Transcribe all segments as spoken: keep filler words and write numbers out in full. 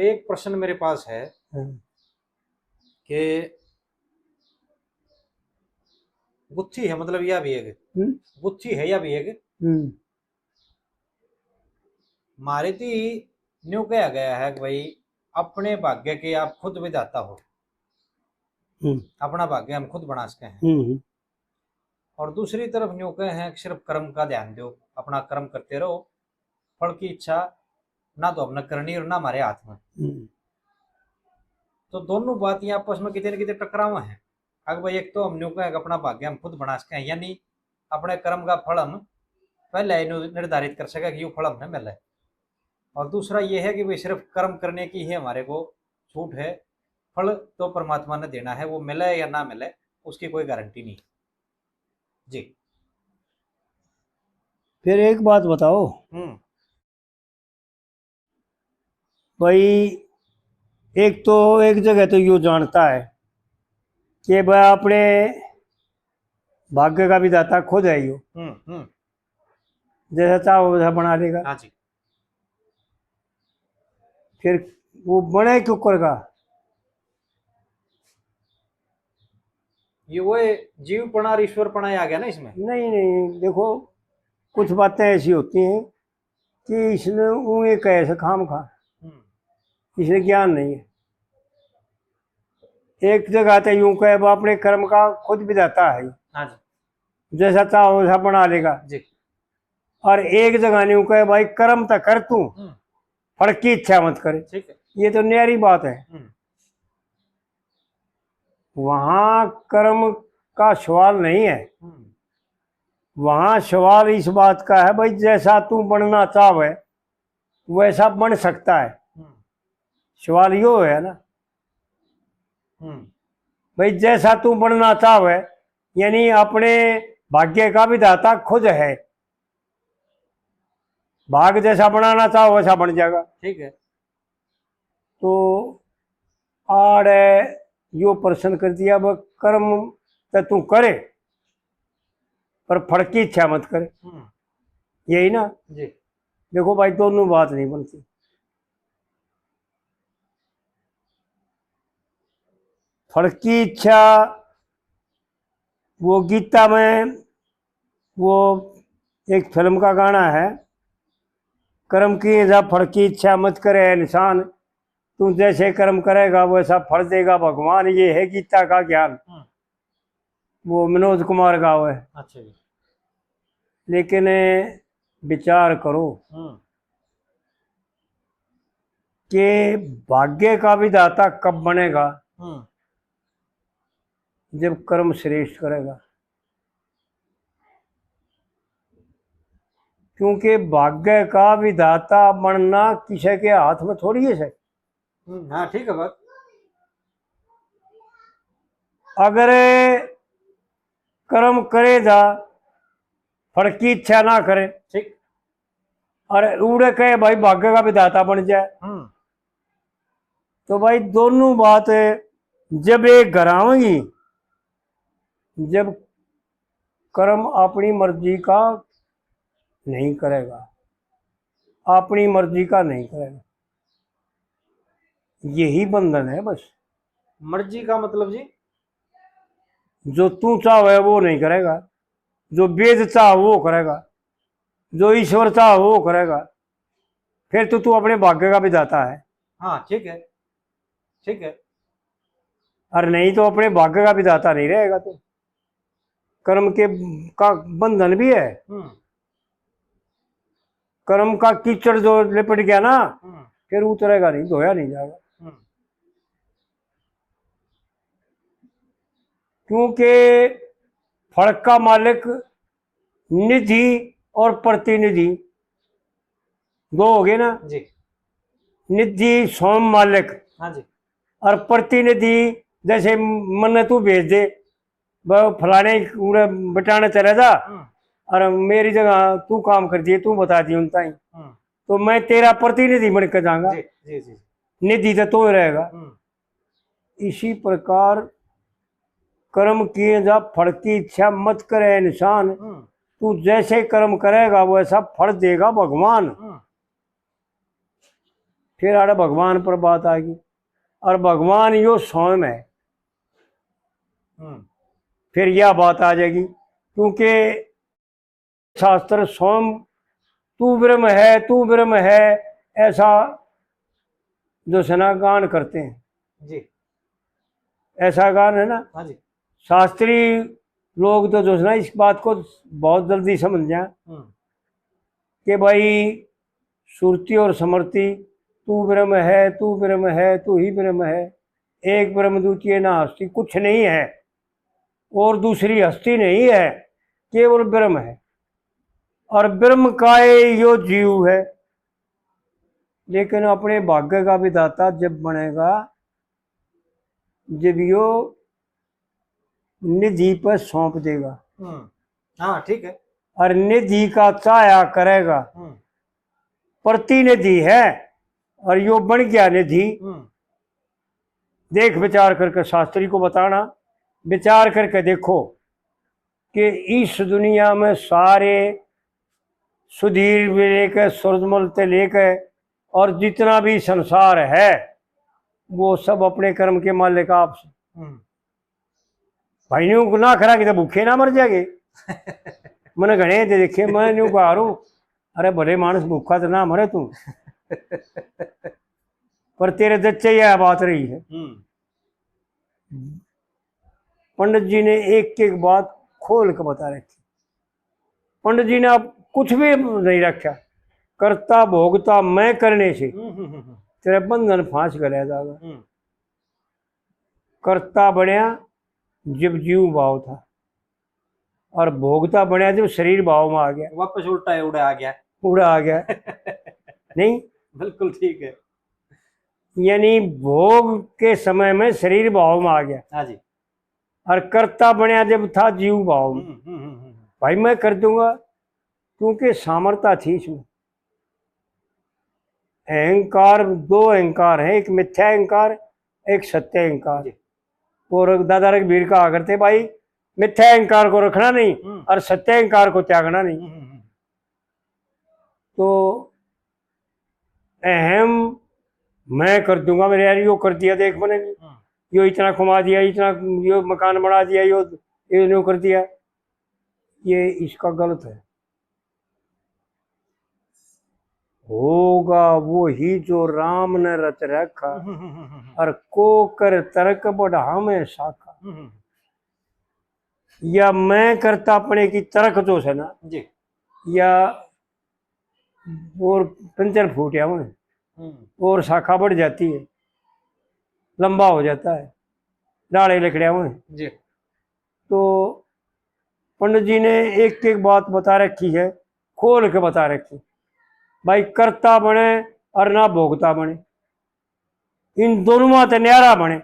एक प्रश्न मेरे पास है हाँ। कि गुत्थी है, मतलब, या भी एक हम्म। गुत्थी है, या भी एक हम्म। मारे ती न्यू कहा गया है कि भाई, अपने भाग्य के आप खुद विधाता हो। हम्म। अपना भाग्य हम खुद बना सके हैं। हम्म। और दूसरी तरफ न्यू कहे हैं कि सिर्फ कर्म का ध्यान दो, अपना कर्म करते रहो, फल की इच्छा ना तो हमने करनी और ना हमारे हाथ में। हम्म। तो दोनों बात ये आपस में कितने न कितने टकराव हैं। अगर भाई, एक तो हम न्यू कहे कि अपना भाग्य हम खुद बना सके हैं, यानी अपने कर्म का फल हम पहले ही निर्धारित कर सके कि यो फल हमने मिला है। और दूसरा ये है कि भाई, सिर्फ कर्म करने की ही हमारे को छूट है, फल तो परमात्मा ने देना है, वो मिले या ना मिले, उसकी कोई गारंटी नहीं। जी। फिर एक बात बताओ हम्म। भाई, एक तो, एक जगह तो यो जानता है कि भाई, अपने भाग्य का विधाता खुद है यो। हम्म हम्म। जैसा चाहो वैसा बना लेगा। हाँ जी। फिर वो बने क्यों करेगा? ये वो जीवपना और ईश्वरपना ही आ गया ना इसमें। नहीं नहीं, देखो, कुछ बातें ऐसी होती हैं कि इसने ऊँगे कहे से खाम खा, हम्म। इसने ज्ञान नहीं है। एक जगह तो यूं कहे, वो अपने कर्म का खुद विधाता है, हाँ जी। जैसा चाहो वैसा बना लेगा। जी। और एक जगह न्यू कहे, भाई, कर्म तो कर तू, हम्म। फल की इच्छा मत करे। ठीक है। ये तो न्यारी बात है। हम्म। वहां कर्म का सवाल नहीं है। हम्म। वहां सवाल इस बात का है, भाई, जैसा तू बनना चाहे वैसा बन सकता है। हम्म। सवाल यो है ना। हम्म। भाई, जैसा तू बनना चाहे, यानी अपने भाग्य का विधाता खुद है। भाग जैसा बनाना चाहो, वैसा बन जाएगा। ठीक है। तो आड़े यो प्रश्न कर दिया, अब कर्म तो तू करे, पर फल की इच्छा मत करे। हम्म। यही ना? जी। देखो भाई, दोनों बात नहीं बनती। फल की इच्छा, वो गीता में, वो एक फिल्म का गाना है, "कर्म किए जा फल की इच्छा, मत करे इंसान, तू जैसे कर्म करेगा वैसा फल देगा भगवान।" ये है गीता का ज्ञान। हम्म। वो मनोज कुमार गावे। अच्छा जी। लेकिन विचार करो हम्म। कि भाग्य का विधाता कब बनेगा? हम्म। जब कर्म श्रेष्ठ करेगा। क्योंकि भाग्य का विधाता बनना किसी के हाथ में थोड़ी है। हम्म, हाँ, ठीक है बात। अगर कर्म करे जा, फल की इच्छा ना करे, ठीक। और उड़े कहे, भाई, भाग्य का विधाता बन जाए, हम्म। तो भाई, दोनों बात जब एक घर आवेंगी, जब कर्म अपनी मर्जी का नहीं करेगा, अपनी मर्जी का नहीं करेगा, यही बंधन है बस। मर्जी का मतलब जी? जो तू चाहे वो नहीं करेगा, जो वेद चाहे वो करेगा, जो ईश्वर चाहे वो करेगा, फिर तो तू अपने भाग्य का विधाता है। हाँ, ठीक है, ठीक है। और नहीं तो अपने भाग्य का विधाता नहीं रहेगा, तो कर्म के का बंधन भी है। हम्म। कर्म का कीचड़ जो लिपट गया ना, हम्म। फिर उतरेगा नहीं, धोया नहीं जाएगा। हम्म। क्योंकि फल का मालिक निधि और प्रतिनिधि दो हो गए ना जी। निधि स्वयं मालिक, हाँ जी। और प्रतिनिधि जैसे मन्ने तू भेज दे, ब-, फलाने उड़े बटाने चले जा, हम्म। और मेरी जगह तू काम कर दिए, तू बता दिए उन ताई, हम्म। तो मैं तेरा प्रतिनिधि बन के जाऊंगा। जी, जी, जी। निधि तो तू ही रहेगा। हम्म। इसी प्रकार कर्म किए जा, फल की इच्छा मत करे इंसान। हम्म। तू जैसे कर्म करेगा, वैसा फल देगा भगवान। हम्म। फिर आड़े भगवान पर बात आ गई, और भगवान यो स्वयं है। हम्म। फिर यह बात आ जाएगी, क्योंकि शास्त्र स्वयं "तू ब्रह्म है, तू ब्रह्म है", ऐसा जो है ना गान करते हैं। जी। ऐसा गान है ना। हाँ जी। शास्त्री लोग तो जो है ना इस बात को बहुत जल्दी समझ जाए हम्म। कि भाई, श्रुति और स्मृति, "तू ब्रह्म है, तू ब्रह्म है, तू ही ब्रह्म है, एक ब्रह्म द्वितीय ना हस्ती", कुछ नहीं है और दूसरी हस्ती नहीं है, केवल ब्रह्म है। और ब्रह्म का ही यो जीव है। लेकिन अपने भाग्य का विधाता जब बनेगा, जब यो निधि पर सौंप देगा। हम्म। हाँ, ठीक है। और निधि का चाह्या करेगा। हम्म। प्रतिनिधि है और यो बन गया निधि। हम्म। देख विचार करके शास्त्री को बताना, विचार करके देखो कि इस दुनिया में सारे सुधीर भी लेके, सूरजमल ते लेके, और जितना भी संसार है, वो सब अपने कर्म के मालिक आप से। हम्म। भाई, न्यू ना करा कि तो भूखे ना मर जाएंगे। मैंने घणे दे देखे, मैं न्यू कह रहा हूँ, "अरे भले मानस, भूखा तो ना मरे तू।" पर तेरे जच्चे यह बात रही है। हम्म। पंडित जी ने एक एक बात खोल के बता रखी। पंडित जी ने अब कुछ भी नहीं रखा, करता भोगता मैं करने से हम्म, हम्म, हम्म, हम्म। तेरे बंधन फांस गले जागा। हम्म। करता बनया जब जीव भाव था, और भोगता बनया जब शरीर भाव में आ गया। वापस उल्टा है, उड़ा आ गया। उड़ा आ गया। नहीं? बिल्कुल ठीक है। यानी भोग के समय में शरीर भाव में आ गया। हाँ जी। और करता बनया जब था जीव भाव में। हम्म, हम्म, हम्म, हम्म। भाई, मैं कर दूंगा, क्योंकि सामर्थ्य थी इसमें। अहंकार, दो अहंकार है, एक मिथ्या अहंकार, एक सत्य अहंकार। जी। और दादा रघबीर कहा करते, "भाई, मिथ्या अहंकार को रखना नहीं हम्म। और सत्य अहंकार को त्यागना नहीं।" हम्म, हम्म, हम्म। तो अहम मैं कर दूंगा, मेरे यार यो कर दिया, देख मैंने हम्म। यो इतना कमा दिया, इतना यो मकान बना दिया, यो, यो न्यू कर दिया, ये इसका गलत है। होगा वो ही जो राम ने रच रखा, हम्म, हम्म, हम्म, हम्म। और को कर तर्क बढ़ावे शाखा। हम्म, हम्म। या मैं करता अपने की तर्क जो है ना, जी। या और पंचर फूट जावे, हम्म। और शाखा बढ़ जाती है, लंबा हो जाता है, डाले लिकड़े हुए। जी। तो पंडित जी ने एक एक बात बता रखी है, खोल के बता रखी। भाई, करता बने और ना भोगता बने, इन दोनों में ते न्यारा बने,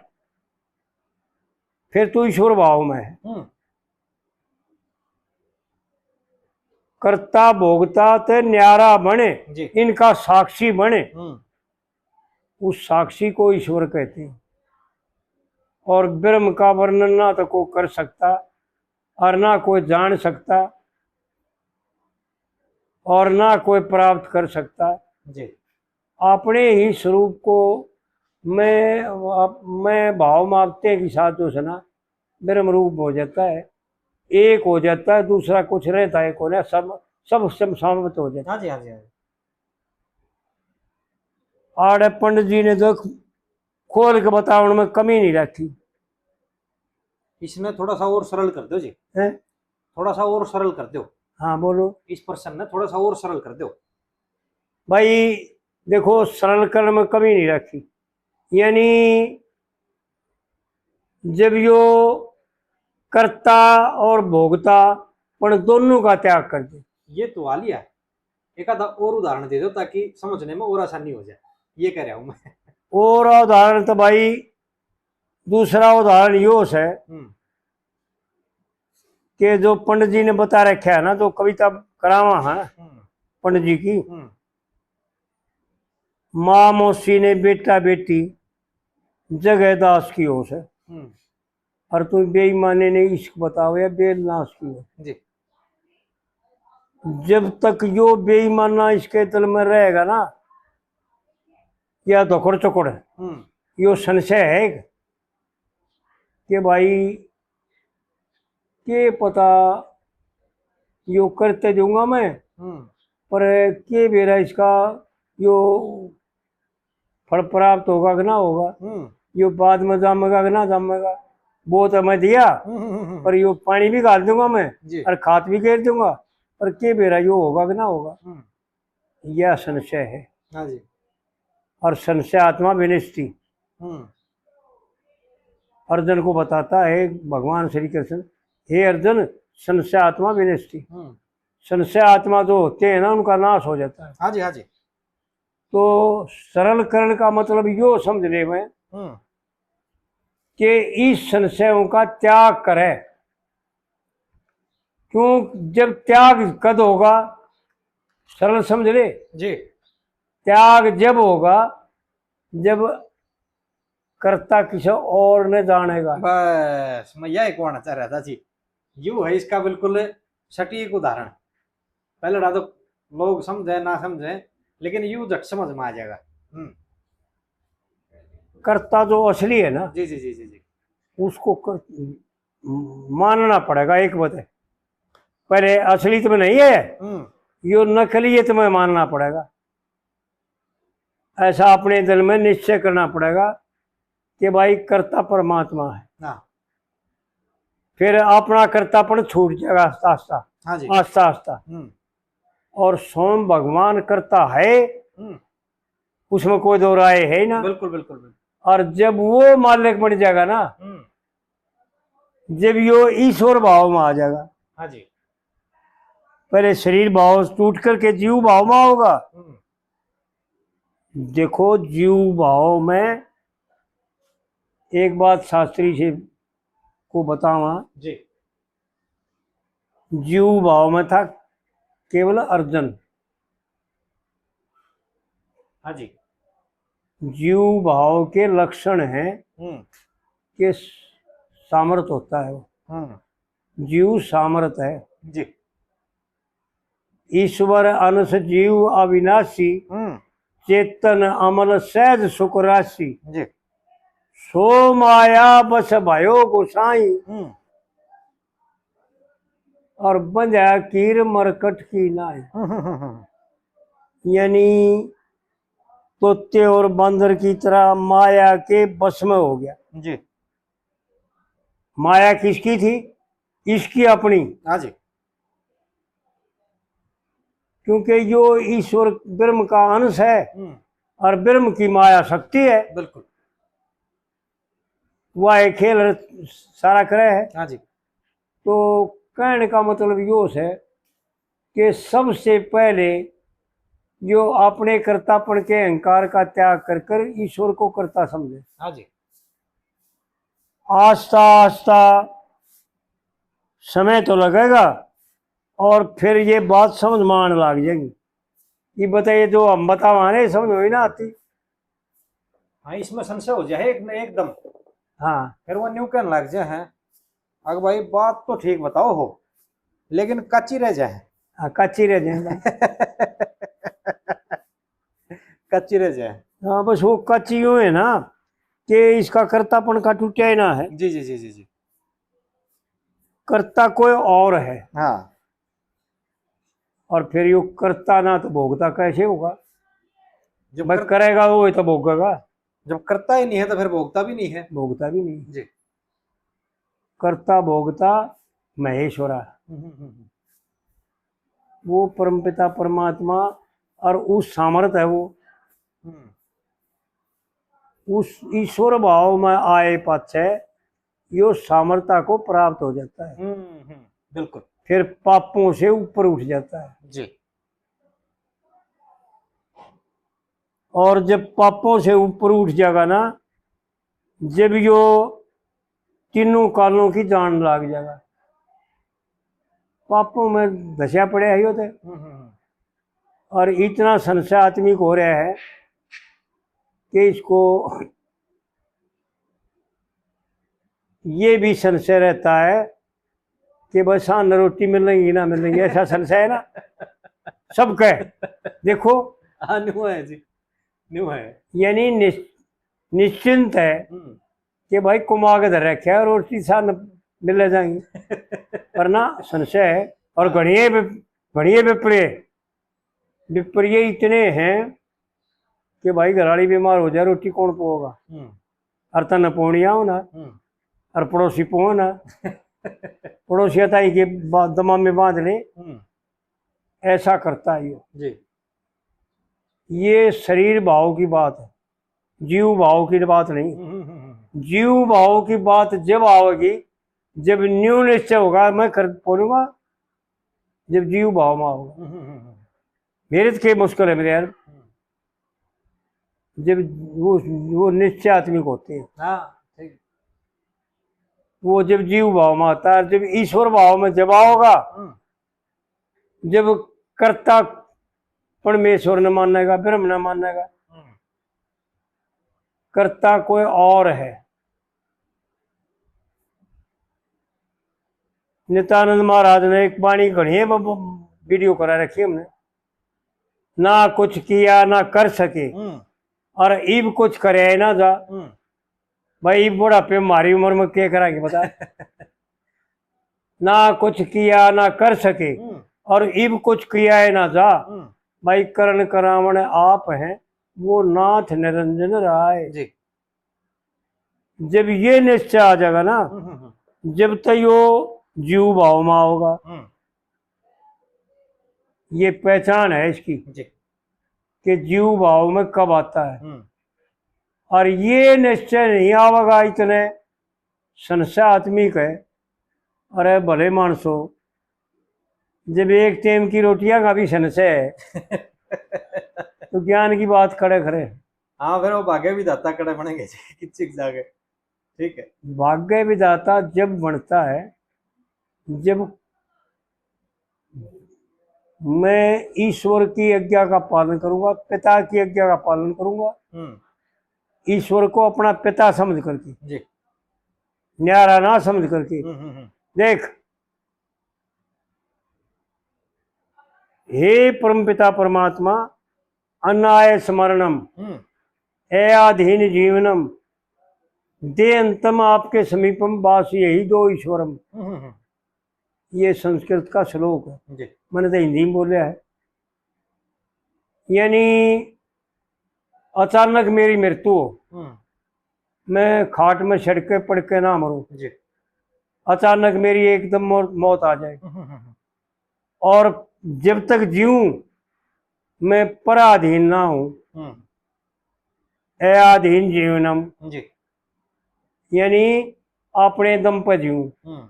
फिर तू ईश्वर भाव में है। हम्म। करता भोगता ते न्यारा बने, जी। इनका साक्षी बने, हम्म। उस साक्षी को ईश्वर कहते हैं। और ब्रह्म का वर्णन ना तो कोई कर सकता, और ना कोई जान सकता, और ना कोई प्राप्त कर सकता। जी। अपने ही स्वरूप को मैं, आप, मैं भाव मापते के साथ जो है ना, ब्रह्म रूप हो जाता है, एक हो जाता है, दूसरा कुछ रहता है कोने, सब, सब सम-, समाप्त हो जाता है। हाँ जी, हाँ जी, हाँ जी। आड़े पंडित जी ने तो खोल के बतावन में कमी नहीं रखी। इसने थोड़ा सा और सरल कर दो जी। हैं? थोड़ा सा और सरल कर दो। हाँ, बोलो। इस प्रश्न ने थोड़ा सा और सरल कर दो। भाई, देखो, सरल करने में कमी नहीं रखी, यानी जब यो कर्ता और भोगता, पण दोनों का त्याग कर दे। ये तो आ लिया, एक आधा और उदाहरण दे दो ताकि समझने में और आसानी हो जाए, ये कह रहा हूँ मैं। और उदाहरण तो भाई, दूसरा उदाहरण यो है हम्म। कि जो पंडित जी ने बता रखा है ना, जो कविता करावा है हम्म। पंडित जी की, हम्म। माँ मौसी ने बेटा बेटी जगह दास की होश है। हम्म। और तू बेईमानी ने इश्क बताओ या बेल नाश की हो। जी। जब तक यो बेईमाना इसके दिल में रहेगा ना, या धोकड़ चोकड़, हम्म। यो संशय है एक कि भाई, के पता, यो करते दूंगा मैं, हम्म। पर के बेरा इसका यो फल प्राप्त होगा कि ना होगा, हम्म। यो बाद में जामेगा कि ना जामेगा, वो तो मैं दिया, हम्म, हम्म, हम्म। पर यो पानी भी घाल दूंगा मैं जी। और खाद भी घेर दूंगा, पर के बेरा यो होगा कि ना होगा, हम्म। यह संशय है। हाँ जी। और संशय आत्मा विनष्टि। हम्म। अर्जुन को बताता है भगवान श्री कृष्ण, "हे अर्जुन, संशय आत्मा विनष्टि।" हम्म। संशय आत्मा जो होते हैं ना, उनका नाश हो जाता है। हाँ जी, हाँ जी। तो सरल करण का मतलब यो समझ ले मैं हम्म। कि इस संशयों का त्याग करे। क्यों, जब त्याग कद होगा, सरल समझ ले। जी। त्याग जब होगा, जब कर्ता किसी और ने जानेगा। बस, मैं यही कहना चाह रहा था जी। यू है इसका बिल्कुल सटीक उदाहरण। पहले तो लोग समझे ना समझे, लेकिन यू झट समझ में आ जाएगा। हम्म। कर्ता जो असली है ना, जी, जी, जी, जी, जी। उसको क-, मानना पड़ेगा एक बात है। पहले असली तो नहीं है, हम्म। यो नकली है, तुम्हें मानना पड़ेगा। ऐसा अपने दिल में निश्चय करना पड़ेगा कि भाई, कर्ता परमात्मा है। हाँ। फिर अपना कर्तापन छूट जाएगा आस्ता आस्ता, हाँ जी। आस्ता आस्ता। हम्म। और स्वयं भगवान कर्ता है, हम्म। उसमें कोई दो राय है ही ना। बिल्कुल, बिल्कुल, बिल्कुल। और जब वो मालिक बन जाएगा ना, हम्म। जब यो ईश्वर भाव में आ जाएगा। हाँ जी। पहले शरीर भाव टूट करके जीव भाव में होगा। हम्म। देखो, जीव भाव में एक बात शास्त्री से को बतावा जी। जीव भाव में था केवल अर्जुन। हाँ जी। जीव भाव के लक्षण हैं हम्म। कि सामर्थ होता है वो। हम्म। जीव सामर्थ है। जी। ईश्वर अंश जीव अविनाशी, हम्म। चेतन अमल सहज सुख राशि। जी। सो माया बस भयो गोसाई, हम्म। और बंध्या कीर मरकट की नाई। हम्म, हम्म, हम्म, हम्म। यानी तोते और बंदर की तरह माया के बस में हो गया। जी। माया किसकी थी? इसकी अपनी। हाँ जी। क्योंकि यो ईश्वर ब्रह्म का अंश है हम्म। और ब्रह्म की माया शक्ति है। बिल्कुल। वह खेल सारा करे है। हाँ जी। तो कहने का मतलब यो है कि सबसे पहले जो अपने कर्तापन के अहंकार का त्याग कर कर ईश्वर को कर्ता समझे। हाँ जी। आस्ता आस्ता समय तो लगेगा और फिर ये बात समझ में आने लग जाएगी। ये बताइए, जो हम बतावा नहीं, समझ में ही ना आती। हाँ, इसमें संशय हो जाए एक, एकदम। हाँ। फिर वो न्यू कहने लग जाए हैं, "अग भाई, बात तो ठीक बताओ हो, लेकिन कच्ची रह जाए।" हाँ, कच्ची रह जाए। कच्ची रह जाए। हाँ, बस वो कच्ची यूं है ना कि इसका कर्तापन का टूटा ही ना है। जी, जी, जी, जी, जी। कर्ता कोई और है। हाँ। और फिर यो कर्ता ना तो भोगता कैसे होगा? जब भाई कर- करेगा वो ही तो भोगेगा। जब करता ही नहीं है तो फिर भोगता भी नहीं है। भोगता भी नहीं। जी। कर्ता भोगता महेश्वरा। हम्म, हम्म, हम्म। वो परमपिता परमात्मा और उस सामर्थ है वो। हम्म। उस ईश्वर भाव में आए पाछे यो सामर्थ्य को प्राप्त हो जाता है। हम्म, हम्म, बिल्कुल। फिर पापों से ऊपर उठ जाता है। जी। और जब पापों से ऊपर उठ जाएगा ना, जब यो तीनों कालों की जान लाग जाएगा। पापों में धसया पड़े है यो तो। हम्म, हम्म, हम्म। और इतना संशय आत्मिक हो रहा है कि इसको ये भी संशय रहता है कि बस हाँ, न रोटी मिलेंगी ना मिलेंगी, ऐसा संशय है ना सबके। देखो, हाँ, न्यू है जी। न्यू है। यानी निश-, निश्चिंत है हम्म। कि भाई कमा के धर रखे है, रोटी सा न मिले जाएंगे। पर ना, संशय है। और घणिए वि-, घणिए विप्रिय, विप्रिय इतने हैं कि भाई घराली बीमार हो जाए, रोटी कौन पोगा? हम्म। और तन्ने पोनी आओ ना, हम्म। और पड़ोसी पो ना, पड़ोसिया ताई के बा-, दमा में बांध ले। हम्म। ऐसा करता है ये। जी। ये शरीर भाव की बात है, जीव भाव की बात नहीं। हम्म, हम्म, हम्म, हम्म। जीव भाव की बात जब आवेगी, जब न्यू निश्चय होगा, मैं कर बोलूंगा, जब जीव भाव में आओगा। हम्म, हम्म, हम्म, हम्म। मेरे तो के मुश्किल है मेरे यार, हम्म। जब वो, वो निश्चय आत्मिक होते हैं, हाँ, ठीक। वो जब जीव भाव में आता है, जब ईश्वर भाव में जब आओगा, हम्म। जब कर्ता परमेश्वर ने मानेगा, ब्रह्म ने मानेगा, हम्म। कर्ता कोई और है। नित्यानंद महाराज ने एक बाणी घणी ब-, ब-, वीडियो करा रखी हमने, ना कुछ किया ना कर सके, हम्म। और इब कुछ करे ना जा। हम्म। भाई, इब बुढ़ापे मारी उम्र में के करांगे बता? ना कुछ किया ना कर सके, हम्म। और इब कुछ किया है ना जा। हम्म। भाई, करण करावण आप हैं, वो नाथ निरंजन राय। जी। जब ये निश्चय आ जाएगा ना, हम्म, हम्म, हम्म। जब तक यो जीव भाव में आओगा, हम्म। ये पहचान है इसकी जी। कि जीव भाव में कब आता है। हम्म। और ये निश्चय नहीं आवेगा इतने, संशय आत्मिक है। अरे भले मानसो, जब एक टाइम की रोटियां का भी संशय है, तो ज्ञान की बात खड़े खड़े। हाँ, फिर वो भाग्य विधाता कड़े बनेंगे जी, किच्चिक जाके। ठीक है। भाग्य विधाता जब बनता है, जब मैं ईश्वर की आज्ञा का पालन करूंगा, पिता की आज्ञा का पालन करूंगा, हम्म। ईश्वर को अपना पिता समझ करके, जी। न्यारा ना समझ करके। हम्म, हम्म, हम्म। देख, हे परमपिता परमात्मा, अनाय स्मरणम, हम्म। अयाधीन जीवनम, देहंतम आपके समीपम, बास यही दो ईश्वरम। हम्म, हम्म, हम्म। ये संस्कृत का श्लोक है, जी। मैंने तो हिंदी में बोलिया है। यानी अचानक मेरी मृत्यु हो, हम्म। मैं खाट में सड़ के पड़ के ना मरूं, जी। अचानक मेरी एकदम मौ-, मौत आ जाए, हम्म, हम्म, हम्म। और जब तक जीऊं मैं पराधीन ना हूं, हम्म। अयाधीन जीवनम, जी। यानी अपने दम पे जीऊं। हम्म।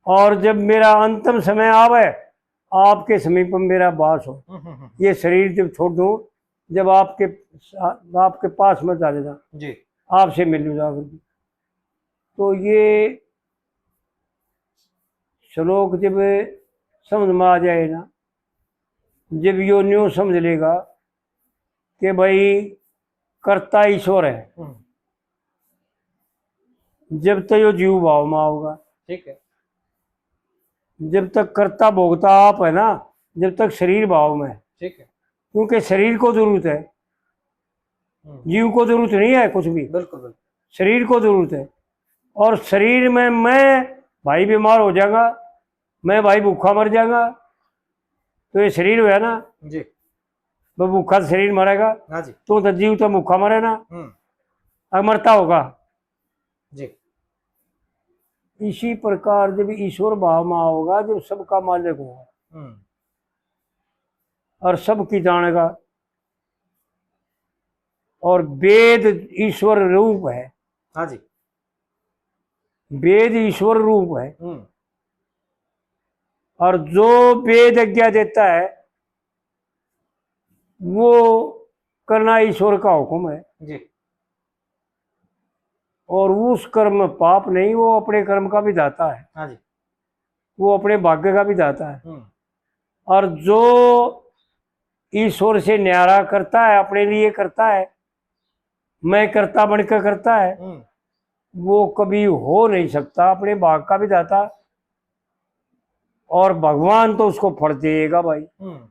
और जब मेरा अंतिम समय आवे, आपके समीप में मेरा वास हो। हम्म, हम्म, हम्म। ये शरीर जब छोड़ दूं, जब आपके, आपके पास में चले जा, जी। आपसे मिल जा करके। तो ये श्लोक जब समझ में आ जाए ना, जब यो न्यू समझ लेगा कि भाई, कर्ता ईश्वर है, हम्म। जब तक यो जीव भाव में आओगा, ठीक है। जब तक कर्ता भोगता आप है ना, जब तक शरीर भाव में है, ठीक है। क्योंकि शरीर को जरूरत है, हम्म। जीव को जरूरत नहीं है कुछ भी, बिल्कुल, बिल्कुल। शरीर को जरूरत है। और शरीर में मैं भाई बीमार हो जाऊंगा, मैं भाई भूखा मर जाऊंगा, तो ये शरीर हुआ ना, जी। वो भूखा तो शरीर मरेगा, हाँ जी। तो, तो जीव तो भूखा मरे ना, हम्म। अब मरता होगा। जी। इसी प्रकार जब ईश्वर भाव में आओगा, जब सबका मालिक होगा, हम्म। और सबकी जानेगा, और वेद ईश्वर रूप है, हाँ जी। वेद ईश्वर रूप है, हम्म। और जो वेद आज्ञा देता है, वो करना ईश्वर का हुक्म है, जी। और उस कर्म में पाप नहीं, वो अपने कर्म का विधाता है, हाँ जी। वो अपने भाग्य का विधाता है। हम्म। और जो ईश्वर से न्यारा करता है, अपने लिए करता है, मैं कर्ता बनकर करता है, हम्म। वो कभी हो नहीं सकता अपने भाग का विधाता। और भगवान तो उसको फल देगा भाई, हम्म।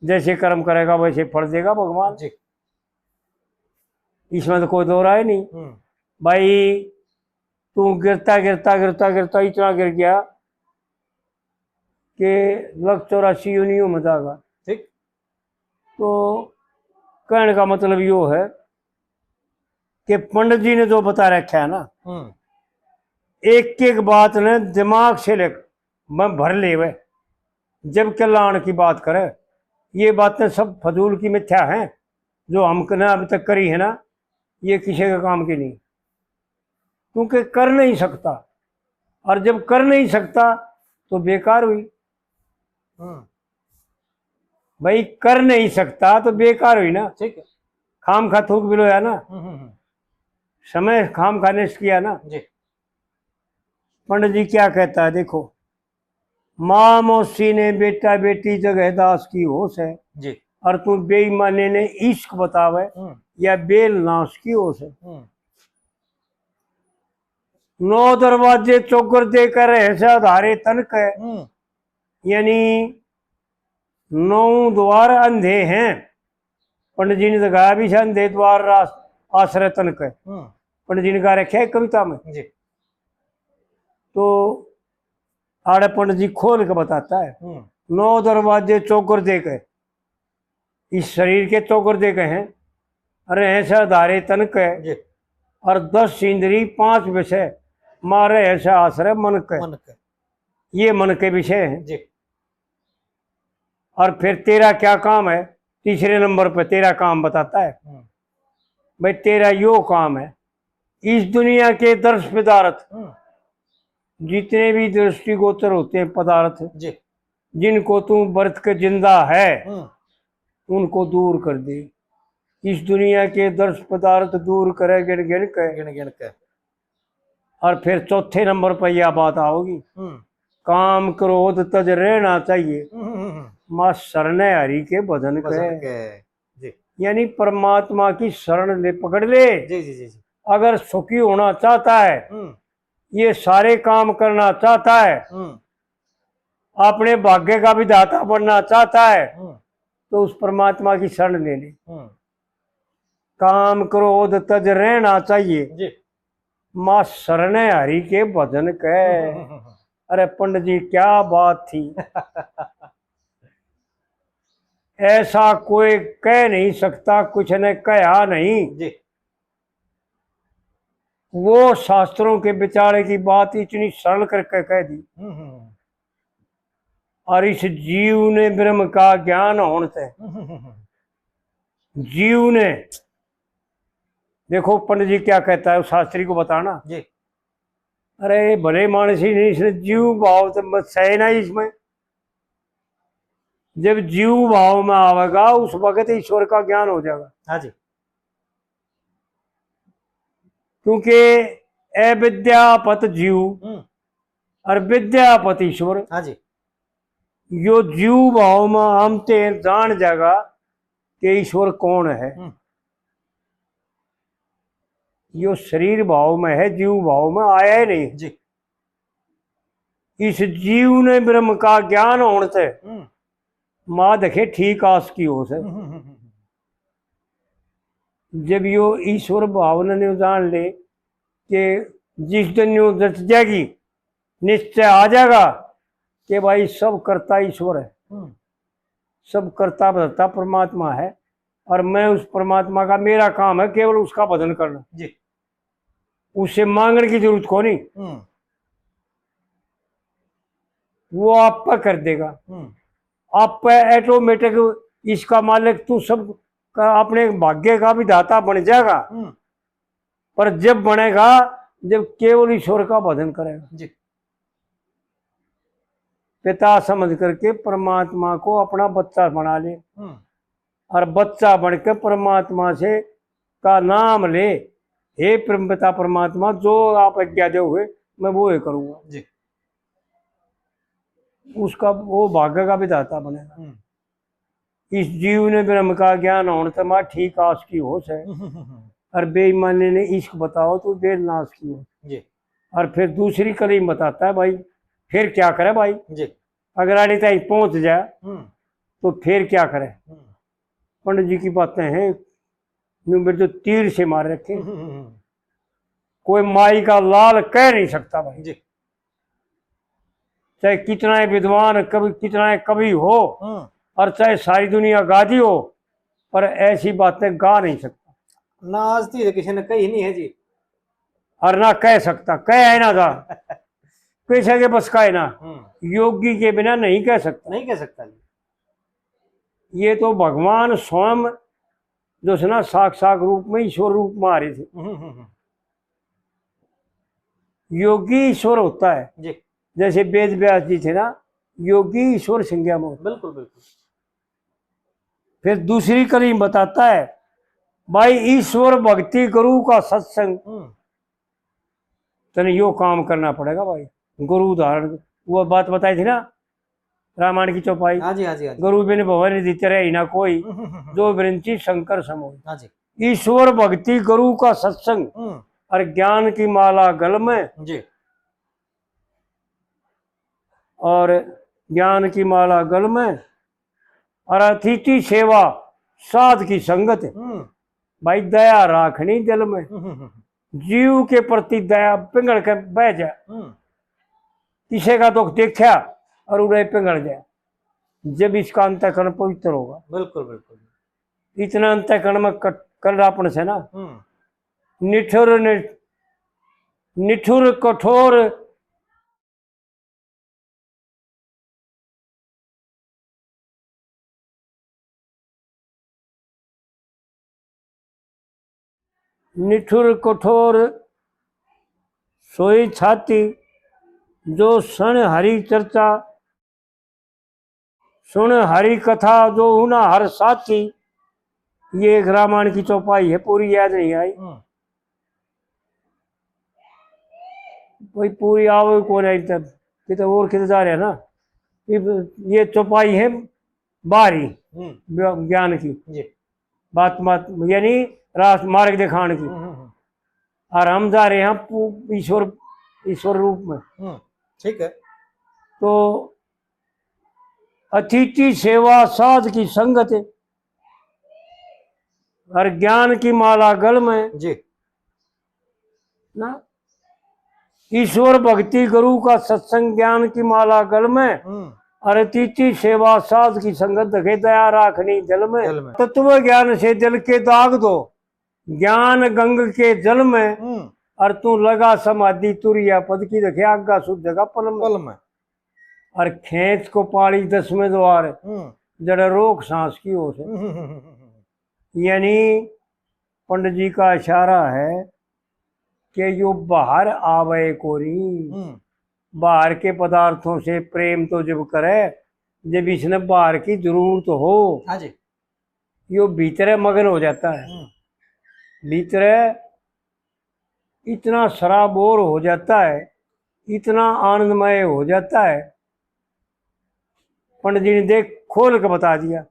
जैसे कर्म करेगा वैसे फल देगा भगवान। जी। इसमें तो कोई दो राय नहीं। हम्म। भाई, तू गिरता, गिरता, गिरता, गिरता इतना गिर गया कि लख चौरासी योनियों में जागा। ठीक। तो कहने का मतलब यो है कि पंडित जी ने जो बता रखा है ना, हम्म। एक एक बात ने दिमाग से ले, मैं भर ले वे, जब कल्याण की बात करे, ये बातें सब फजूल की मिथ्या हैं, जो हमने अभी तक करी है ना, ये किसी के काम की नहीं, क्योंकि कर नहीं सकता, और जब कर नहीं सकता तो बेकार हुई। हम्म। भाई, कर नहीं सकता तो बेकार हुई ना। ठीक है। खाम खा थूक बिलोया ना। हम्म, हम्म, हम्म। समय खाम खा नष्ट किया ना। जी। पंडित जी क्या कहता है, देखो, माँ मौसी ने बेटा बेटी जगह दास की होश है, जी। और तू बेईमानी ने इश्क बतावे, हम्म। या बेल नाश की होश है। हम्म। नौ दरवाजे चौगर दे कर रहे से आधारे तन के। हम्म। यानी नौ द्वार अंधे हैं। पंडित जी ने तो गाया भी से, अंधे द्वार रास-, आश्रय तन के। हम्म। पंडित जी ने गा रखे है कविता में। जी। तो आड़े पंडित जी खोल के बताता है। हम्म। नौ दरवाजे चौगर दे के, इस शरीर के चौगर दे के हैं, रहे से आधारे तन के, जी। और दस इंद्री पांच विषय, मारे ऐसे आश्रय मन के। मन के। ये मन के विषय हैं। जी। और फिर तेरा क्या काम है, तीसरे नंबर पे तेरा काम बताता है। हम्म। भाई, तेरा यो काम है, इस दुनिया के दर्श पदार्थ, हम्म। जितने भी दृष्टिगोचर होते हैं पदार्थ, जी। जिनको तू बरत के जिंदा है, हम्म। उनको दूर कर दे। इस दुनिया के दर्श पदार्थ दूर करे गिन गिन के। गिन गिन के। और फिर चौथे नंबर पर यह बात आओगी, हम्म। काम क्रोध तज रहना चाहिए। हम्म, हम्म, हम्म। माँ शरण हरि के भजन भजन के। के। जी। यानी परमात्मा की शरण ले, पकड़ ले। जी, जी, जी, जी। अगर सुखी होना चाहता है, हम्म। ये सारे काम करना चाहता है, हम्म। अपने भाग्य का विधाता बनना चाहता है, हम्म। तो उस परमात्मा की शरण ले ले। हम्म। काम क्रोध तज रहना चाहिए। जी। माँ शरण हरि के भजन के। हम्म, हम्म, हम्म, हम्म। अरे पंडित जी, क्या बात थी। ऐसा कोई कह नहीं सकता, कुछ ने कहा नहीं। जी। वो शास्त्रों के विचारे की बात इतनी सरल करके कह दी। हम्म, हम्म। और इस जीव ने ब्रह्म का ज्ञान होने से, हम्म, हम्म, हम्म। जीव ने, देखो पंडित जी क्या कहता है, उस शास्त्री को बताना। जी। अरे भले मानस ही नहीं, इसने जीव भाव तो मत सहे ना इसमें। जब जीव भाव में आवेगा, उस वक्त ईश्वर का ज्ञान हो जाएगा। हाँ जी। क्योंकि अविद्यापत जीव, हम्म। और विद्यापत ईश्वर। हाँ जी। यो जीव भाव में हम ते जान जाएगा कि ईश्वर कौन है। हम्म। यो शरीर भाव में है, जीव भाव में आया ही नहीं। जी। इस जीव ने ब्रह्म का ज्ञान होने से हम्म। माँ देखे ठीक आस की होश है। हम्म, हम्म, हम्म, हम्म। जब यो ईश्वर भावना ने जान ले कि जिस दिन यो रच जाएगी, निश्चय आ जाएगा कि भाई सब कर्ता ईश्वर है, हम्म। सब कर्ता धर्ता परमात्मा है, और मैं उस परमात्मा का, मेरा काम है केवल उसका भजन करना। जी। उसे मांगने की जरूरत को नहीं, हम्म। वो आप पर कर देगा। हम्म। आप पे ऑटोमेटिक इसका मालिक तू सब का, अपने भाग्य का विधाता बन जाएगा। हम्म। पर जब बनेगा, जब केवल ईश्वर का भजन करेगा। जी। पिता समझ करके परमात्मा को अपना बच्चा बना ले। हम्म। और बच्चा बन के परमात्मा से का नाम ले, हे परमपिता परमात्मा, जो आप आज्ञा दोगे, मैं वो ही करूँगा। जी। उसका, वो भाग्य का विधाता बनेगा। हम्म। इस जीव ने ब्रह्म का ज्ञान होने से माँ ठीक आस की होश है। हम्म, हम्म, हम्म। और बेईमानी ने इश्क बताओ तो बेल नाश की होश। जी। और फिर दूसरी कली में बताता है भाई, फिर क्या करे भाई? जी। अगर आड़े ताई पहुंच जाए, हम्म। तो फिर क्या करे? हम्म। पंडित जी की बातें हैं, न्यू मेरे तो तीर से मार रखे। हम्म, हम्म, हम्म। कोई माई का लाल कह नहीं सकता भाई। जी। चाहे कितना ही विद्वान कवि, कितना ही कवि हो, हम्म। और चाहे सारी दुनिया गादी हो, पर ऐसी बातें गा नहीं सकता। ना आज तक किसी ने कही नहीं है जी। और ना कह सकता, कह है ना था। किसी के बस का है ना। हम्म। योगी के बिना नहीं कह सकता। नहीं कह सकता जी। ये तो भगवान स्वयं जो है ना, साक्षात रूप में, ईश्वर रूप में आ रहे थे। हम्म, हम्म, हम्म। योगी ईश्वर होता है। जी। जैसे वेद व्यास जी थे ना, योगी ईश्वर संज्ञा में होता है। बिल्कुल, बिल्कुल। फिर दूसरी कली बताता है, भाई, ईश्वर भक्ति गुरु का सत्संग। हम्म। तने यो काम करना पड़ेगा भाई, गुरु उदाहरण। वो बात बताई थी ना, रामायण की चौपाई। हाँ जी, हाँ जी, हाँ जी। गुरु बिन भवन निधि तेरे ही ना कोई, हम्म, हम्म, हम्म। जो बिरंची शंकर समोई। हाँ जी। ईश्वर भक्ति गुरु का सत्संग, हम्म। और ज्ञान की माला गल में। जी। और ज्ञान की माला गल में, और अतिथि सेवा साध की संगत। हम्म। भाई, दया राखनी दिल में। हम्म, हम्म, हम्म। जीव के प्रति दया पिघल के बह जाए। हम्म। किसी का दुख देखा और उड़े पिघल जाए, जब इसका अंतःकरण पवित्र होगा। बिल्कुल, बिल्कुल। इतना अंतःकरण में कट-, कलरापन से ना, हम्म। निठुर नि-, निठुर कठोर निठुर कठोर सोई छाती, जो सण हरि चर्चा, सुण हरि कथा, जो हुना हर साथी। ये एक रामायण की चौपाई है, पूरी याद नहीं आई। हम्म। भाई, पूरी आवे कौन आई तब, ये तो और किधर जा रहे हैं ना। ये, ये चौपाई है बाहरी हम्म। ज्ञान की। जी। बात, बात, यानी रास मार्ग दिखाने की। हम्म, हम्म, हम्म। और हम जा रहे हैं पू-, ईश्वर, ईश्वर रूप में। हम्म, ठीक है। तो अतिथि सेवा साध की संगत और ज्ञान की माला गल में। जी। ना, ईश्वर भक्ति गुरु का सत्संग ज्ञान की माला गल में। हम्म। और अतिथि सेवा साध की संगत, दखे दया राखनी दिल में। दिल में। तत्व ज्ञान से दिल के दाग दो, ज्ञान गंग के जल में। हम्म। और तू लगा समाधि तुरिया पद की, दखे आगा सुझेगा पल में। पल में। और खेंच को पाली दसवें द्वार, हम्म। जड़े रोक सांस की होश है। हम्म। यानी पंडित जी का इशारा है कि यो बाहर आवे कोरी। हम्म। बाहर के पदार्थों से प्रेम तो जब करे, जब इसने बाहर की जरूरत हो। हाँ जी। यो भीतरे मगन हो जाता है। हम्म। भीतरे इतना सराबोर हो जाता है, इतना आनंदमय हो जाता है। पंडित जी ने देख खोल के बता दिया।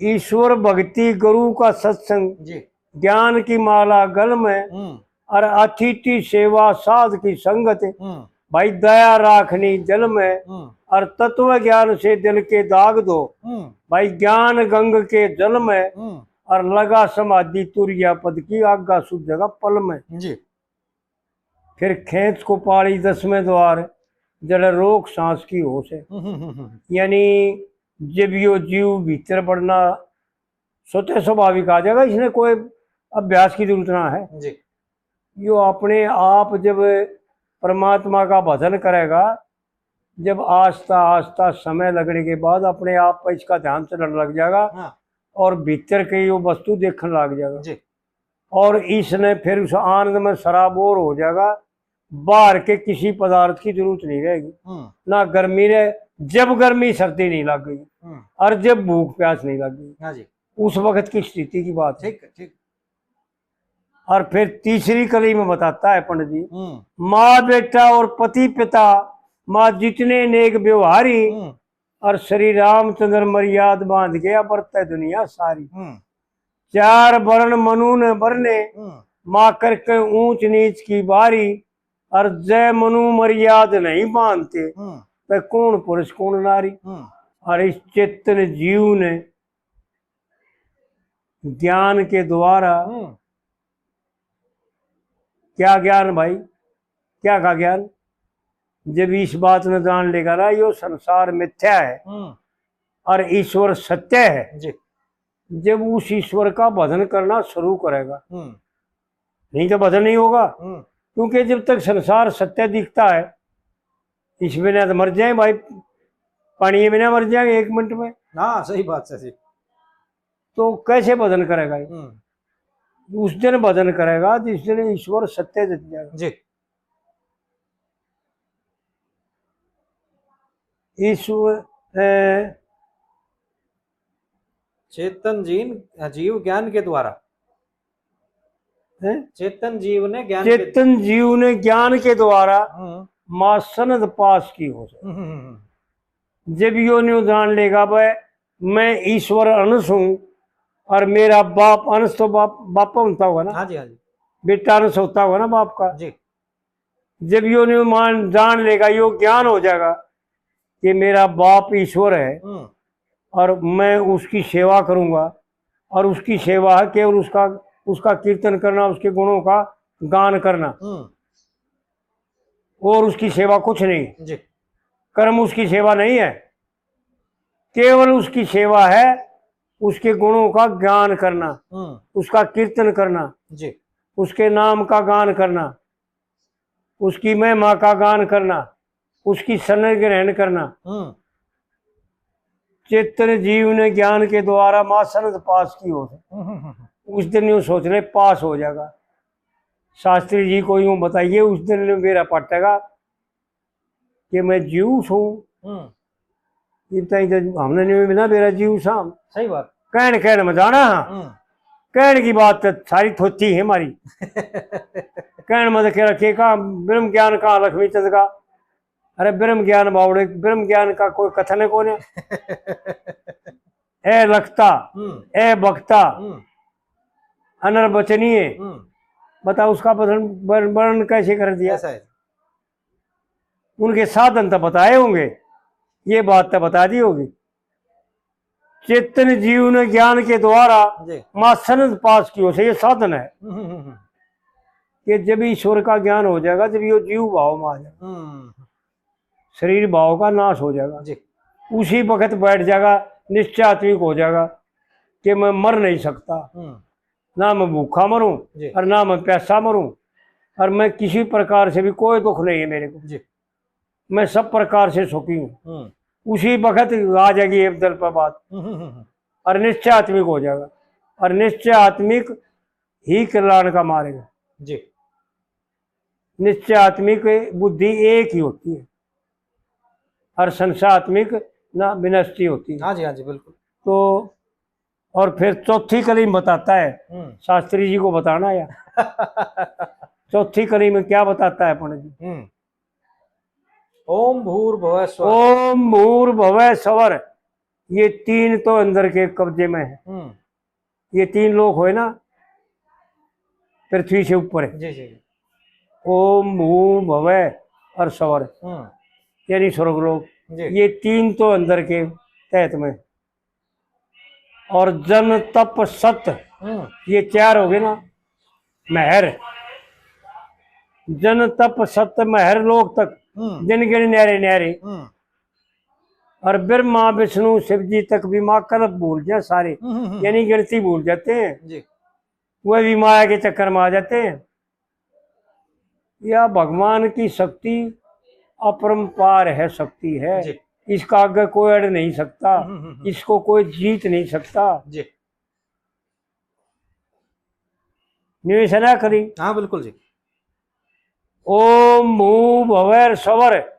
ईश्वर भक्ति गुरु का सत्संग, जी। ज्ञान की माला गल में, हम्म। और अतिथि सेवा साध की संगत। हम्म। भाई, दया राखनी दिल में, हम्म। और तत्व ज्ञान से दिल के दाग दो। हम्म। भाई, ज्ञान गंग के जल में, हम्म। और लगा समाधि तुरिया पद की, आगा सुझेगा पल में। जी। फिर खेंच को पाली दसवें द्वार, जड़े रोक सांस की होश है। हम्म, हम्म, हम्म, हम्म। यानी जब यो जीव भीतर बढ़ना, स्वतः स्वाभाविक आ जाएगा, इसने कोई अभ्यास की जरूरत ना है। जी। यो अपने आप जब परमात्मा का भजन करेगा, जब आस्ता आस्ता समय लगने के बाद अपने आप पर इसका ध्यान चलने लग जाएगा। हाँ। और भीतर के यो वस्तु देखने लग जाएगा। जी। और इसने फिर उस आनंद में सराबोर हो जाएगा, बाहर के किसी पदार्थ की जरूरत नहीं रहेगी। हम्म। ना गर्मी रहे, जब गर्मी सर्दी नहीं लग गई, हम्म। और जब भूख प्यास नहीं लग गई, हाँ जी। उस वक्त की स्थिति की बात है। ठीक है, ठीक। और फिर तीसरी कली में बताता है पंडित जी, हम्म। माँ बेटा और पति पिता, माँ जितने नेक व्यवहारी, हम्म। और श्री रामचंद्र मर्याद बांध गया, बरते दुनिया सारी। हम्म। चार वर्ण मनु ने बरने, हम्म। माँ करके ऊंच नीच की बारी, और जय मनु मर्याद नहीं बांधते, हम्म। तो कौन पुरुष कौन नारी। हम्म। और इस चेतन जीव ने ज्ञान के द्वारा। हम्म। क्या ज्ञान भाई? क्या का ज्ञान? जब इस बात ने जान लेगा ना, यो संसार मिथ्या है हम्म। और ईश्वर सत्य है, जी। जब उस ईश्वर का भजन करना शुरू करेगा, हम्म। नहीं तो भजन नहीं होगा। हम्म। क्योंकि जब तक संसार सत्य दिखता है, इसमें ना तो मर जाए भाई, पानी में ना मर जाएंगे एक मिनट में। हाँ, सही बात है जी। तो कैसे भजन करेगा ये? हम्म। उस दिन भजन करेगा जिस दिन ईश्वर सत्य जत जाएगा। जी। ईश्वर, ए, चेतन जीन, जीव ज्ञान के द्वारा। हैं? चेतन जीव ने ज्ञान के चेतन जीव ने ज्ञान के द्वारा हम्म। माँ सनद पास की हो। हम्म, हम्म, हम्म। जब यो न्यू जान लेगा, भाई, मैं ईश्वर अंश हूँ और मेरा बाप अंश तो बाप, बापा होता होगा ना, हाँ जी, हाँ जी। बेटा अंश होता होगा ना बाप का। जी। जब यो न्यू मान, जान लेगा, यो ज्ञान हो जाएगा कि मेरा बाप ईश्वर है हम्म। और मैं उसकी सेवा करूंगा, और उसकी सेवा है केवल उसका, उसका कीर्तन करना, उसके गुणों का गान करना, हम्म। और उसकी सेवा कुछ नहीं। जी। कर्म उसकी सेवा नहीं है, केवल उसकी सेवा है उसके गुणों का गान करना, हम्म। उसका कीर्तन करना, जी। उसके नाम का गान करना, उसकी महिमा का गान करना, उसकी शरण ग्रहण करना। हम्म। चेतन जीव ने ज्ञान के द्वारा माँ सनद पास की हो। हम्म, हम्म, हम्म। उस दिन यूं सोच ले, पास हो जाएगा। शास्त्री जी को यूं बताइए, उस दिन बेरा पाटेगा कि मैं जीव सूं। हम्म। इब ताई तो हमने नहीं भी ना बेरा जीव सां। सही बात। कहण, कहण में जाना। हम्म। कहण की बात तो सारी थोथी है हमारी। कहण में तो कह रखे का ब्रह्म ज्ञान का, लक्ष्मी चंद का। अरे ब्रह्म ज्ञान बावड़े, ब्रह्म ज्ञान का कोई कथन है कौन है? ए लखता, हम्म। ए बखता, हम्म। अनर्वचनीय। हम्म। बता उसका वर्णन, वर्णन कैसे कर दिया? ऐसा है। उनके साधन तो बताए होंगे, ये बात तो बता दी होगी। चेतन जीव ने ज्ञान के द्वारा जी। माँ सनद पास कियो से, ये साधन है। हम्म, हम्म, हम्म। कि जब ईश्वर का ज्ञान हो जाएगा, जब यो जीव भाव में आ जाएगा, हम्म। शरीर भाव का नाश हो जाएगा। जी। उसी वक्त बैठ जाएगा, निश्चयात्मिक हो जाएगा कि मैं मर नहीं सकता, हम्म। ना मैं भूखा मरूं जी। और ना मैं प्यासा मरूं, और मैं किसी प्रकार से भी, कोई दुख नहीं है मेरे को। जी। मैं सब प्रकार से सुखी हूँ। हम्म। उसी वक्त आ जाएगी एक दल पर बात। हम्म, हम्म, हम्म। और निश्चयात्मिक हो जाएगा। और निश्चयात्मिक ही कल्याण का मार्ग है। जी। निश्चयात्मिक बुद्धि एक ही होती है और संशयात्मिक ना विनष्टि होती है। हाँ जी, हाँ जी, बिल्कुल। तो और फिर चौथी कली में बताता है, हम्म। शास्त्री जी को बताना यार। चौथी कली में क्या बताता है पंडित जी? हम्म। ओम भूर्भुवः स्वः। ओम भूर्भुवः स्वः। ये तीन तो अंदर के कब्जे में है। हम्म। ये तीन लोक होए ना, पृथ्वी से ऊपर है। जी, जी, जी। ओम भू भवः और स्वः, हम्म। यानी स्वर्गलोक। जी। ये तीन तो अंदर के तहत में। और जन तप सत, हम्म। ये चार हो गए ना, महर। जन तप सत महर लोक तक, हम्म। दिन गिण न्यारे न्यारे। हम्म। और ब्रह्मा विष्णु शिव जी तक भी माँ कल्प भूल जाए सारे, हम्म, हम्म, हम्म। यानी गिनती भूल जाते हैं। जी। वह भी माया के चक्कर में आ जाते हैं। या भगवान की शक्ति अपरंपार है, शक्ति है, जी। इसका आगे कोई अड़ नहीं सकता, हम्म, हम्म, हम्म। इसको कोई जीत नहीं सकता। जी। निवेश ना करी। हाँ, बिल्कुल जी। ओम भू भवर सवर,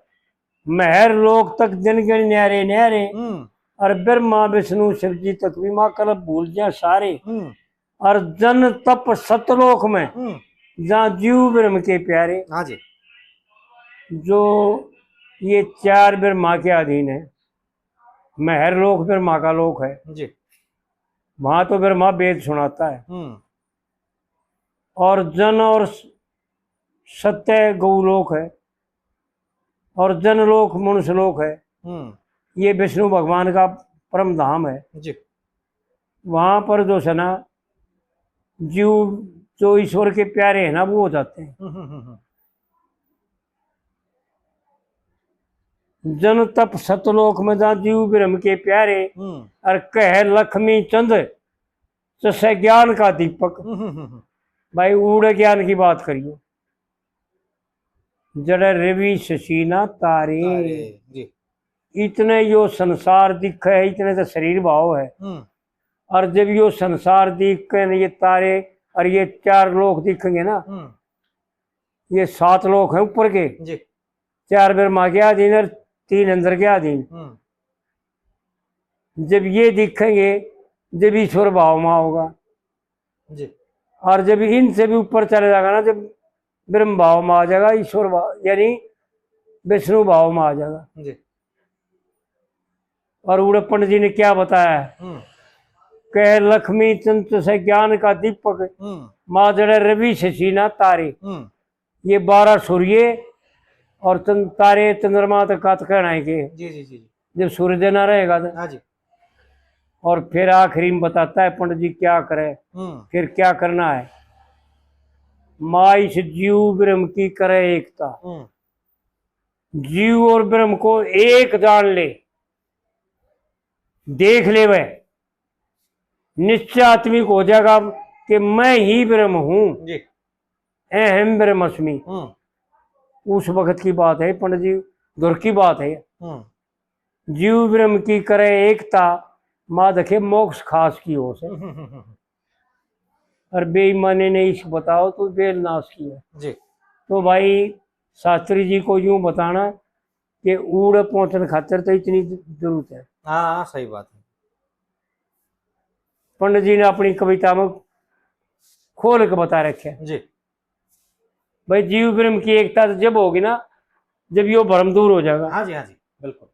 महर लोक तक दिन गिण न्यारे न्यारे, हम्म। और ब्रह्मा विष्णु शिव जी तक भी माँ कल्प भूल जा सारे। हम्म। और जन तप सतलोक में, हम्म। जहाँ जीव ब्रह्म के प्यारे, हाँ जी। जो ये चार ब्रह्मा के अधीन है, महर लोक ब्रह्मा का लोक है जी। वहां तो ब्रह्मा वेद सुनाता है। हम्म। और जन और स-, सत्य गौलोक है, और जनलोक मनुष्य लोक है। हम्म। ये विष्णु भगवान का परम धाम है। जी। वहां पर जो है ना, जीव जो ईश्वर के प्यारे हैं ना, वो हो जाते हैं। हम्म, हम्म, हम्म, हम्म। जन तप सतलोक में जहाँ जीव ब्रह्म के प्यारे, हम्म। और कह लक्ष्मी चंद जैसे ज्ञान का दीपक। हम्म, हम्म, हम्म, हम्म। भाई, उड़े ज्ञान की बात करियो, जड़े रवि शशि ना तारे। तारे, जी। इतने यो संसार दिखे है, इतने तो शरीर भाव है। हम्म। और जब यो संसार दिख के न ये तारे और ये चार लोक दिखेंगे ना, हम्म। ये सात लोक हैं ऊपर के, जी। चार ब्रह्मा के अधीन और तीन अंदर के अधीन। हम्म। जब ये दिखेंगे, जब ईश्वर भाव में होगा, जी। और जब इनसे भी ऊपर चले जाएगा ना, जब ब्रह्म भाव में आ जाएगा, ईश्वर भाव यानी विष्णु भाव में आ जाएगा। जी। और उड़े पंडित जी ने क्या बताया? हम्म। कह लक्ष्मी चंद से ज्ञान का दीपक, हम्म। माँ जड़े रवि शशि ना तारे। हम्म। ये बारह सूर्य और चंद, तारे चंद्रमा तक का तो कहना है कि जी, जी, जी, जी। जब सूर्य ना रहेगा तो। हाँ जी। और फिर आखिरी में बताता है पंडित जी क्या करे, हम्म। फिर क्या करना है। माँ इस जीव ब्रह्म की करे एकता। हम्म। जीव और ब्रह्म को एक जान ले, देख ले वह, निश्चय आत्मिक हो जाएगा कि मैं ही ब्रह्म हूँ, जी। अहम ब्रह्मस्मि। हम्म। उस वक्त की बात है पंडित जी, दूर की बात है। हम्म। जीव ब्रह्म की करे एकता, माँ देखे मोक्ष खास की हो से। हम्म, हम्म, हम्म, हम्म। और बेईमानी ने इस बताओ तो बेल नाश की है। जी। तो भाई, शास्त्री जी को यूं बताना कि उड़े पहुंचने खातिर तो इतनी जरूरत है। हाँ, हाँ, सही बात है। पंडित जी ने अपनी कविता में खोल के बता रखे है। जी। भाई, जीव ब्रह्म की एकता तो जब होगी ना, जब यो भ्रम दूर हो जाएगा। हाँ जी, हाँ जी, बिल्कुल।